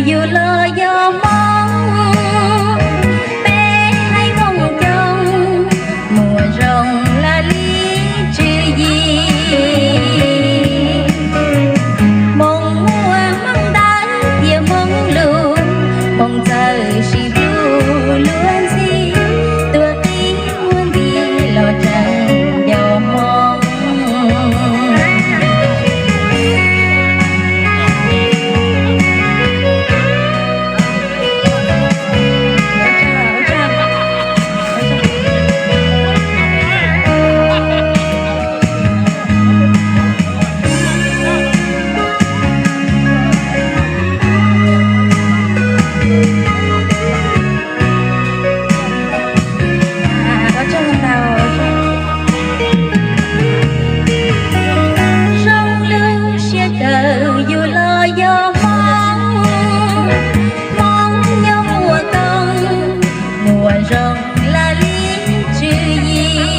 yus los yog Hmoob, peb haiv Hmoob coob, muaj zoo laj li tswv yim. Hmoob muaj Hmoob ntawv thiab Hmoob lus, Hmoob txawj sib hlub luag ntxhi, tuaj qhib muag nti los tseem yog Hmoob. Zoo lub siab kawg yus los yog Hmoob, Hmoob nyob muaj koob, muaj zoo laj li tswv yim.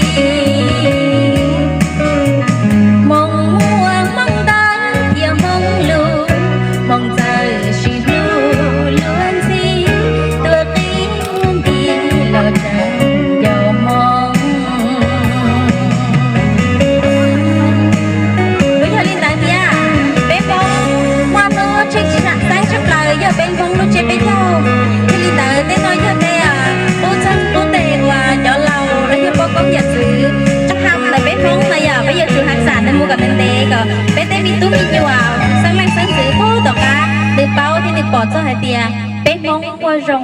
Hmoob muaj Hmoob ntawv thiab Hmoob lus, Hmoob txawj sib hlub luag ntxhi, tuaj qhib muag nti los tseem yog Hmoob. Kuj yog li ntawd thiab, peb Hmoob muaj hnub tshiab xeeb tshaj plaws yog peb Hmoob lub tsiab peb caug. Yog li ntawd tej no yog tej qub txeeg qub tes uas cov laus los yog poj koob yawm txwv tau hais ntawm peb Hmoob no yog peb yuav tsum hais xam ntawd mus kom ntev ntev kom peb tej me tub me nyuam xeeb leej xeeb ntxwv puag tom qab nws paub thiab nws pom txog hais tias peb Hmoob muaj zoo.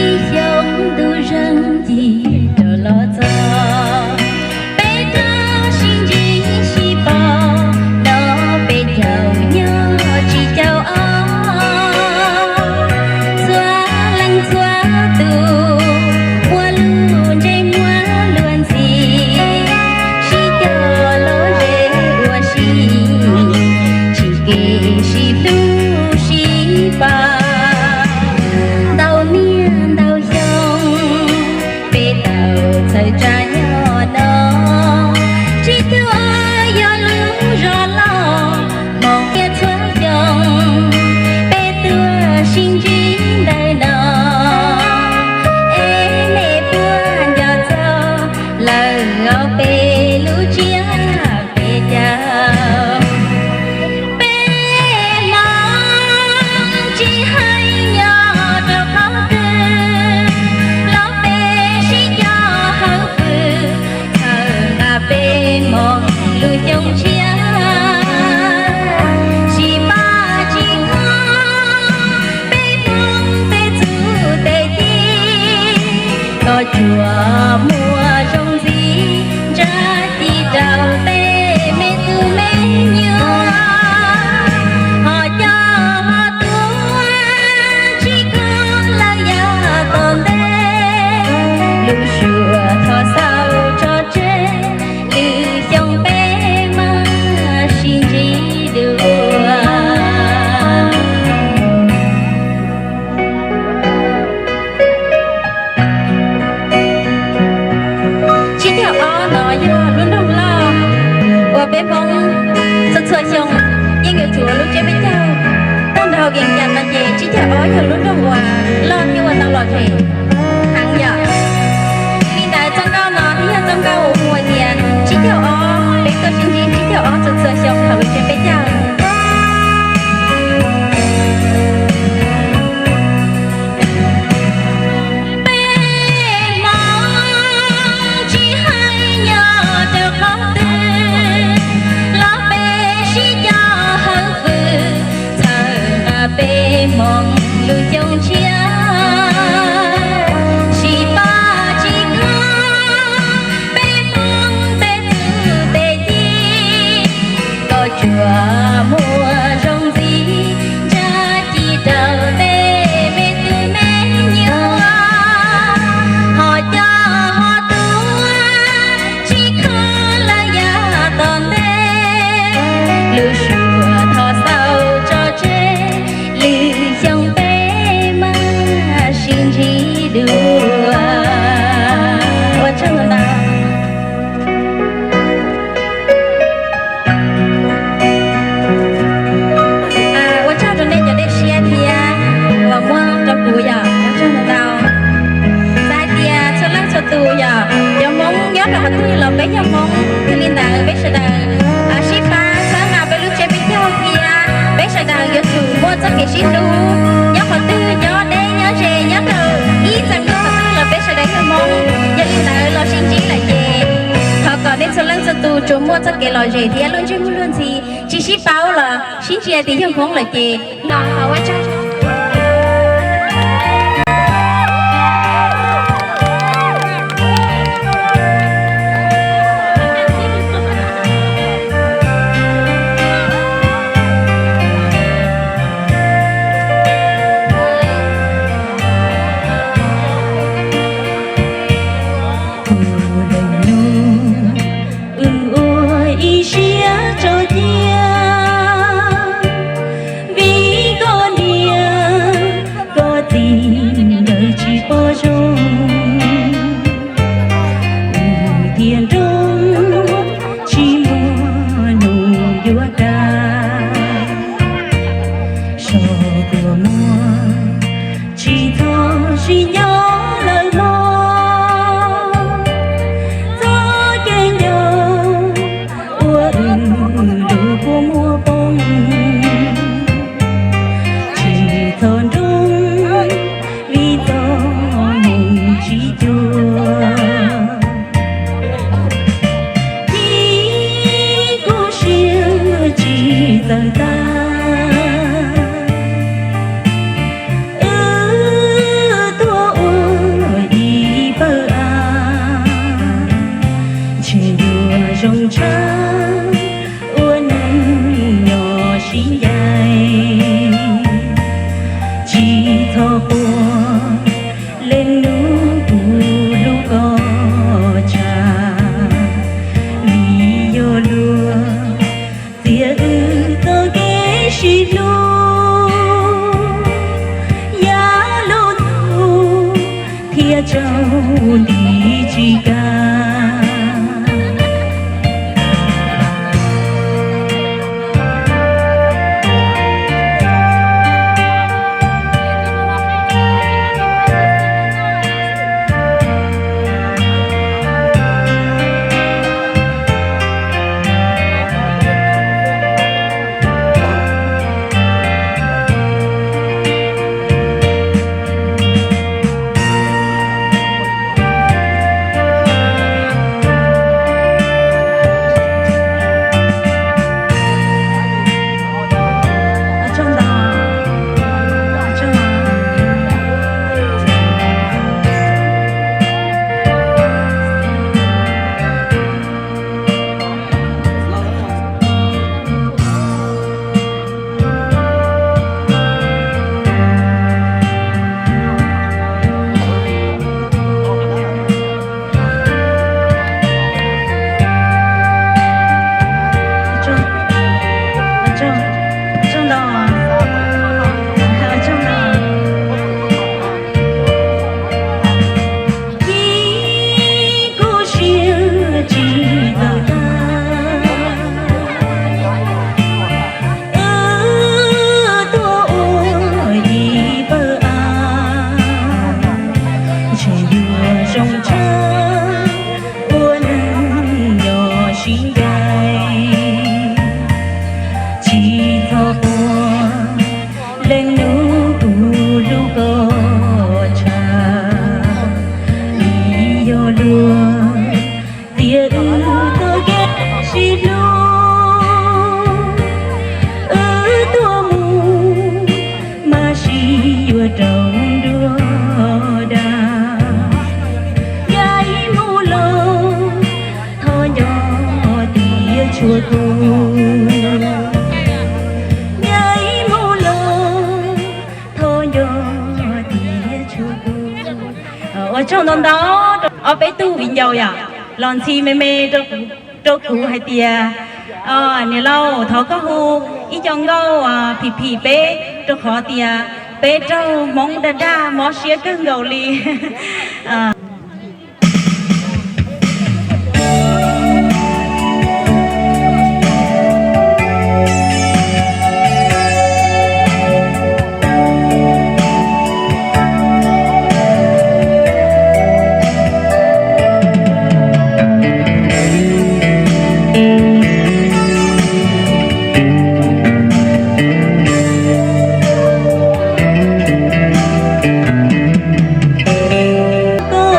Ib xyoo ntuj zeeg ci rov los txog, peb rov sib ntsib sib pom, no peb caug nyob tsib caug ob. Txhua leej txhua tus ua lub ntsej muag luag ntxhi, sib cog lom zem ua si, tsis kev sib hlub sib pab. Ntau niaj ntau xyoo, peb tau txhawb tsa nyob no, tsib caug ob yog lub zos loj, hmoov tiaj txhua xyoo, peb tuaj sib ntsib ntawm no. Es nej puas nco txog lawm os peb lub tsiab peb caug? Peb Hmoob tsis hais nyob rau qhov twg, los peb sib cog hawm fwm, txhawb nqa peb Hmoob lub xyoo tshiab. Sib pab sib qhov, peb Hmoob tej txuj tej ci, koj tsuas muaj zoo ntxiv, ntsa ci rau tej me tub me nyuam. Ho coj ho tuaj, tsis kho lawm yav tom ntej, lub suab thov xaus tso tseg, lwm xyoo peb mam sib ntsib dua. Tsib caug ob no yog lub nroog loj uas peb Hmoob txhua txhua xyoo yeej yuav tsum ua lub tsiab peb caug. Tuaj nrog Vias Cas no ces tsib caug ob yog lub nroog uas loj thiab ua tau lom zem heev yom. Li ntawd txoj nkauj no thiaj yog txoj nkauj uas hu hais tias tsib caug ob, peb tuaj sib ntsib tsib caug ob txhua txhua xyoo hauv lub tsiab peb caug. Peb Hmoob tsis hais nyob rau qhov twg, los peb sib cog hawm fwm, txhawb nqa peb Hmoob lub xyoo tshiab. Txoj kev lom zem thiab luag ntsej muag luag ntxhi tsis sib paub los sib ntsia tias yog Hmoob lawm ces no ua tsaug. Kuv leej nus, wb ua ib siab tso cia, vim koj niam koj txiv nkawd tsis pom zoo. Wb thiaj nroo tsis muaj nus yuav dag, so kua muag tsis txhob sib nco lawm mog. Txoj kev nco ua wb lub kua muag poob, tsis txhob nroo vim txoj hmoo tsis cuag. Vim kuv siab tsis txawj tag, wb tuaj ua ib pawg av, ntshe yuav zoo tshaj ua neej nyob sib ncaim. Tsis txhob quaj leej nus, kuv hlub koj tshaj, vim yog luag txiav wb txoj kev sib hlub. Yav lub ntuj thiaj tsaus nti tsis kam. Vim kuv siab tsis txawj tag, wb tuaj ua ib pawg av, ntshe yuav zoo tshaj ua neej nyob sib ncaim. Tsis txhob quaj leej nus, kuv hlub koj tshaj, vim yog luag txiav wb txoj kev sib hlub. Wb tuaj mus mas sib yuav rau nruab dag. Yav ib mus los thov nco tias tshuav kuv. Yav ib mus los thov nco tias tshuav kuv. Ua tsaug ntau ntau rau ob peb tug viv ncaus yom, los ntxhi me me rau kuv hais tias, niam laus, thov koj hu ib co nkauj phim phim peb, rau qhov tias peb raug Hmoob dag dag mob siab kawg nkaus li. Koj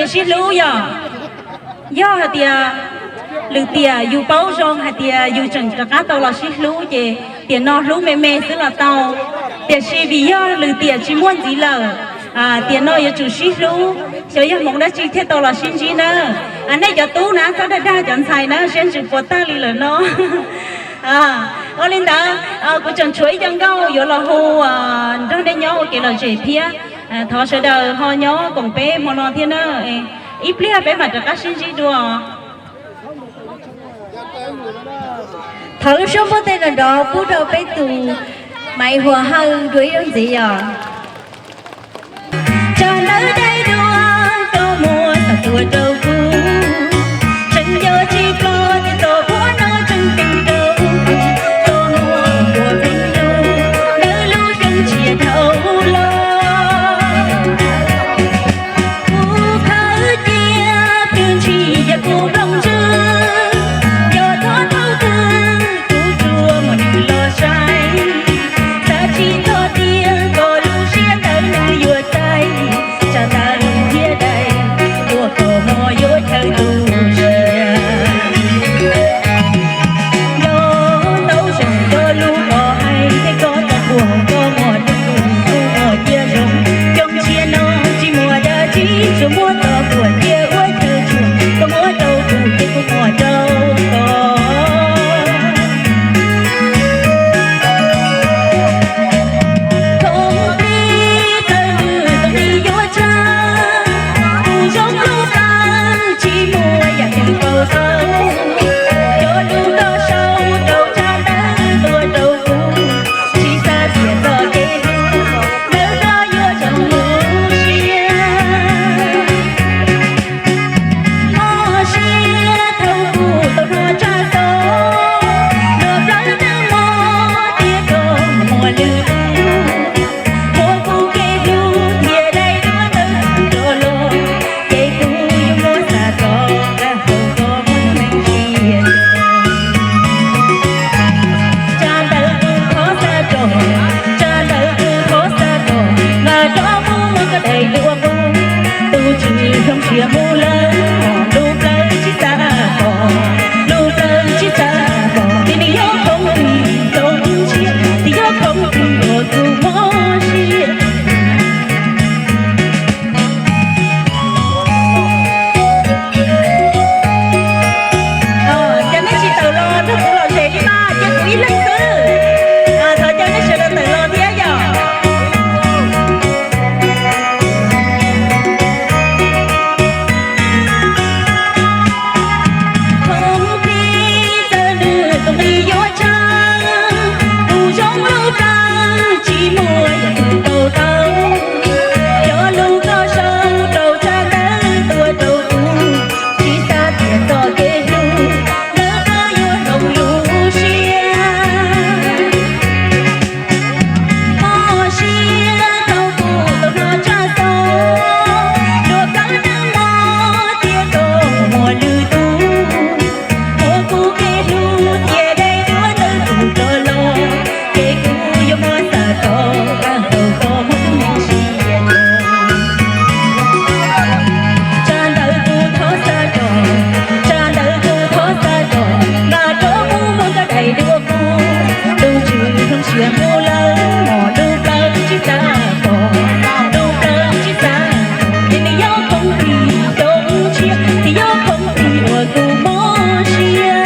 Sib hlub yog, yog hais tias lwm tiam yus paub zoo hais tias yus tseem rov qab tau los sib hlub ces tiam no hlub me me xwb los tau, tiam sis vim yog lwm tiam tsis muaj ntxiv lawm, tiam no yuav tsum sib hlub, xyov yog hmoov dab tsi thiaj tau los sib ntsib na. Nej cov tub na txhob dag dag cov ntxhais na, siab ntsws puas tag li lawm no. Ua li ntawd kuv tseem tshuav ib co nkauj yuav los hu nrog nej nyob ua kev lom zem thiab. Thov sawv daws ho nyob koom peb hmo no thiab na. Ib pliag peb mam rov qab sib ntsib dua. Thov lub suab npuaj tej nrov nrov pub rau peb tus Maiv Huas Hawj dua ib zaug ntxiv os. Tsag ntawv dai duab koj muab tag tuaj rau kuv, tseem yog tsis pom tias txoj huab no tseem teem rau kuv, txoj huab ua pheej lug ntawm lub xyoo tshiab dhau los. Kuv khaws cia pw ntshis yog kuv nplooj ntswg, yog thov thaum twg kuv tsuas muaj nws los saib, xav tsis txog tias koj lub siab ntawd nws yuav txais, tsag ntawv thiab dai duab koj muab yuav chaw tu siab. Nco tau zoo koj lub koj hais thiab koj txoj puag koj muaj tus kuj muaj cia zoo, xyoo tshiab no tsis muaj dab tsi tsuas muab txoj puag cia ua chaw tsuag, koj muab rau kuv ces kuv muab rau koj. Khoom plig txawv nws tau li yuav tshaj, kuv zoo lub plawv tsis muaj yam twg paus tau, cov lus koj sau rau tsag ntawv tuaj rau kuv, tsis xav tias txoj kev hlub ntawm koj yuav zoo lub siab. Mob siab thaum kuv tau hnov tsag xov, luag plawv nws mob tias koj muaj lwm tus, muab kuv kev hlub thiab dai duab ntawd rov los, ces kuv yuav muab xa rov qab hauv koj muaj neeg siab. Tsag ntawv kuv thov xa rov, tsag ntawv kuv thov xa rov, nqa rov mus muab koj dai duab kuv. Tus tswv hloov siab mus lawm, lub plawv tsis xav pom, lub plawv tsis xav pom, ces nws yog khoom plig txaus siab, nws yog khoom plig uas kuv mob siab. Cov nej tsis tawm los nrog kuv lom zem li mas cia kuv ib leeg xwb. Thov cov nej sawv daws tawm los thiab yom. Khoom plig txawv nws tau li yuav tshaj, kuv zoo lub plawv tsis muaj yam twg paus tau, cov lus koj sau rau tsag ntawv tuaj rau kuv, tsis xav tias txoj kev hlub ntawm koj yuav zoo lub siab. Mob siab thaum kuv tau hnov tsag xov, luag plawv nws mob tias koj muaj lwm tus, muab kuv kev hlub thiab dai duab ntawd kuv rov los, ces kuv yuav muab xa rov qab hauv koj muaj neeg siab. Tsag ntawv kuv thov xa rov, tsag ntawv kuv thov xa rov, nqa rov mus muab koj dai duab kuv. Tus tswv hloov siab mus lawm, lub plawv tsis xav pom, lub plawv tsis xav pom, ces nws yog khoom plig txaus siab, nws yog khoom plig uas kuv mob siab.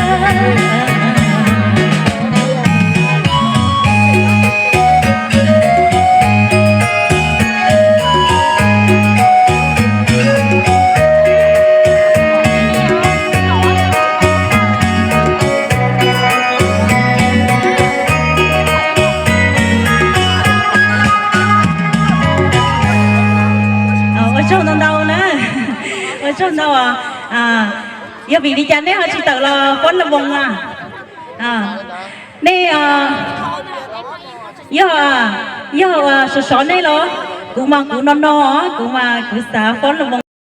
Ua tsaug ntau ntau na, ua tsaug ntau. Yog vim li cas nej ho tsis tawm los fob loo voos a? Nej yog, yog sov sov nej los? Kuv mas kuv no no, kuv mas kuv xav fob loo voos.